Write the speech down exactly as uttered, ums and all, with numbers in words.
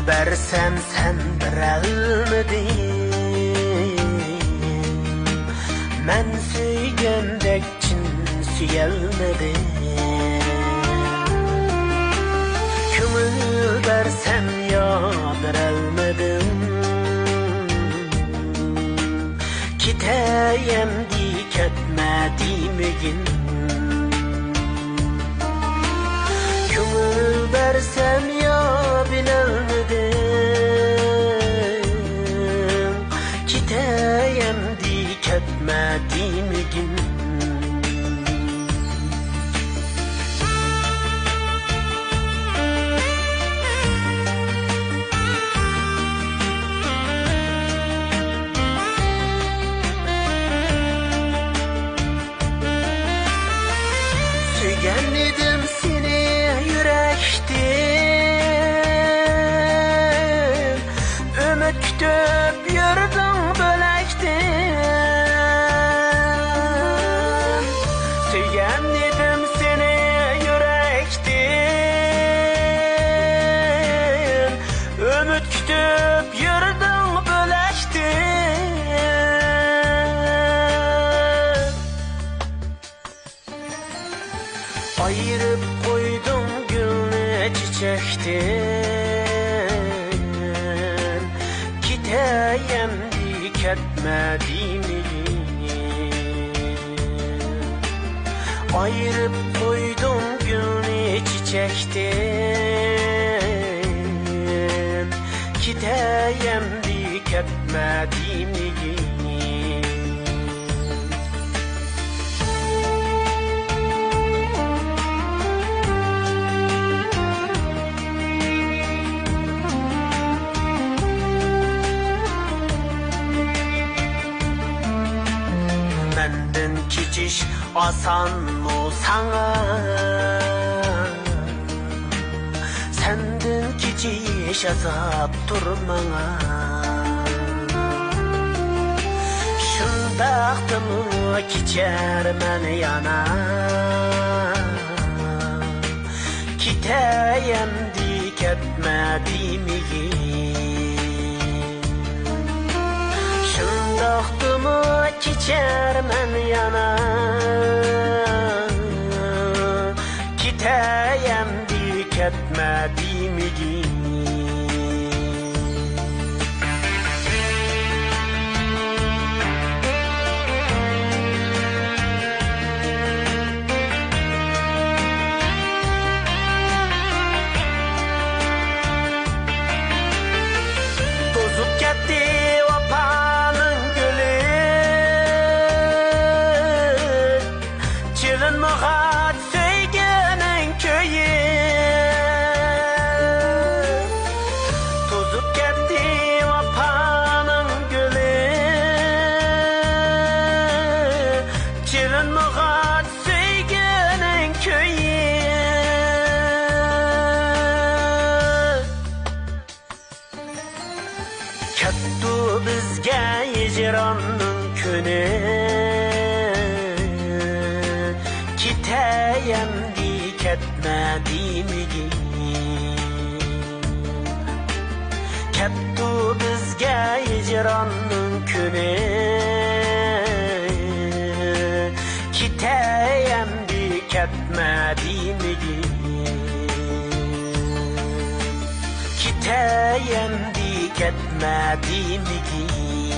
بەرسەم سەن بېرەلمىدىڭ، مەن سۆيگەندەك چىن سۆيەلمىدىڭ. كۆڭۈل بەرسەم يا بېرەلمىدىڭ، كېتەي ئەمدى كەتمە دېمىگىن. كۆڭۈل بەرسەم يا بىلەلمىدىڭ، كېتەي ئەمدى كەتمە دېمىگىن. سۆيگەن ئىدىم سېنى يۈرەكتىن، ئۈمىد كۈتۈپ يۈردۈڭ بۆلەكتىن. سۆيگەن ئىدىم سېنى يۈرەكتىن، ئۈمىد كۈتۈپ يۈردۈڭ بۆلەكتىن. ئايرىپ قويدۇڭ گۈلنى چېچەكتىن، كېتەي ئەمدى كەتمە دېمىگىن. ئايرىپ قويدۇڭ گۈلنى چېچەكتىن، كېتەي ئەمدى كەتمە دېمىگىن. مەندىن كېچىش ئاسانمۇ ساڭا؟ سەندىن كېچىش ئازابتۇر ماڭا. شۇنداقتىمۇ كېچەرمەن يەنە، كېتەي ئەمدى كەتمە دېمىگىن. شۇنداقتىمۇ كېچەرمەن يەنە، كېتەي ئەمدى كەتمە دېمىگىن. توزۇپ كەتتى ۋاپانىڭ گۈلى، چېلىنمىغاچ سۆيگۈنىڭ كۈيى. توزۇپ كەتتى ۋاپانىڭ گۈلى، چېلىنمىغاچ سۆيگۈنىڭ كۈيى. كەپتۇ بىزگە ھىجراننىڭ كۈنى، كېتەي ئەمدى كەتمە دېمىگىن. كەپتۇ بىزگە ھىجراننىڭ كۈنى، كېتەي ئەمدى كەتمە دېمىگىن. كېتەي ئەمدى كەتمە دېمىگىن.